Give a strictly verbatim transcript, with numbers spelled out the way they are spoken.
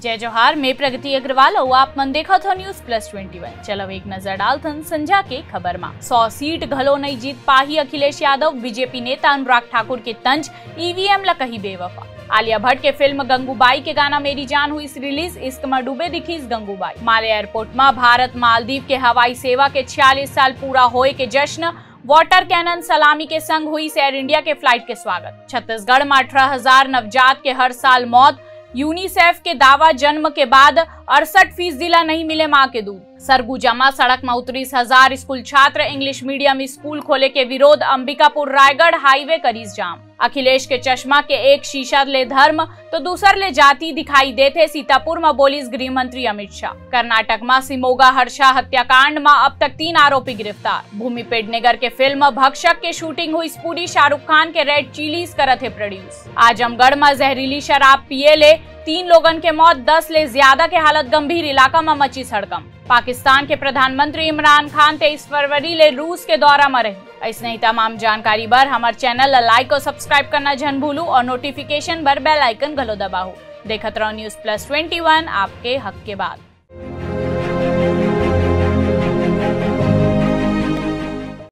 जय जोहार, मैं प्रगति अग्रवाल अउ आप मन देखत हो News Plus Twenty One। चलो एक नजर डालथन संझा के खबर मा। सौ सीट घलो नइ जीत पाही अखिलेश यादव, बीजेपी नेता अनुराग ठाकुर के तंज, ईवीएम ला कही बेवफा। आलिया भट्ट के फिल्म गंगूबाई के गाना मेरी जान हुई रिलीज, इश्क मा डूबे दिखीस गंगूबाई। माले एयरपोर्ट मा भारत मालदीव के हवाई सेवा के छियालीस साल पूरा होए के जश्न, वाटर कैनन सलामी के संग हुई एयर इंडिया के फ्लाइट के स्वागत। छत्तीसगढ़ मा अठारह हजार नवजात के हर साल मौत, यूनिसेफ के दावा, जन्म के बाद अड़सठ फीसदी ला नहीं मिले मां के दूध। सरगुजा मा सड़क मा उतरीस हजार स्कूल छात्र, इंग्लिश मीडियम स्कूल खोले के विरोध, अंबिकापुर रायगढ़ हाईवे करीस जाम। अखिलेश के चश्मा के एक शीशा ले धर्म तो दूसर ले जाति दिखाई देथे, सीतापुर मा बोलिस गृह मंत्री अमित शाह। कर्नाटक मा शिमोगा हर्षा हत्याकांड मा अब तक तीन आरोपी गिरफ्तार। भूमि पेडनेकर के फिल्म भक्षक के शूटिंग हुई पूरी, शाहरुख खान के रेड चिलीज करत हे प्रोड्यूस। आजमगढ़ मा जहरीली शराब पिए ले तीन लोगन के मौत, दस ले ज्यादा के हालत गंभीर, इलाका मा मची हड़कंप। पाकिस्तान के प्रधानमंत्री इमरान खान तेईस फरवरी ले रूस के दौरा मा रही। अइसने ही तमाम जानकारी बर हमर चैनल ला लाइक और सब्सक्राइब करना झन भूलू और नोटिफिकेशन बर बेल आइकन घलो दबाहू। देखत रहो News Plus Twenty One, आपके हक के बात।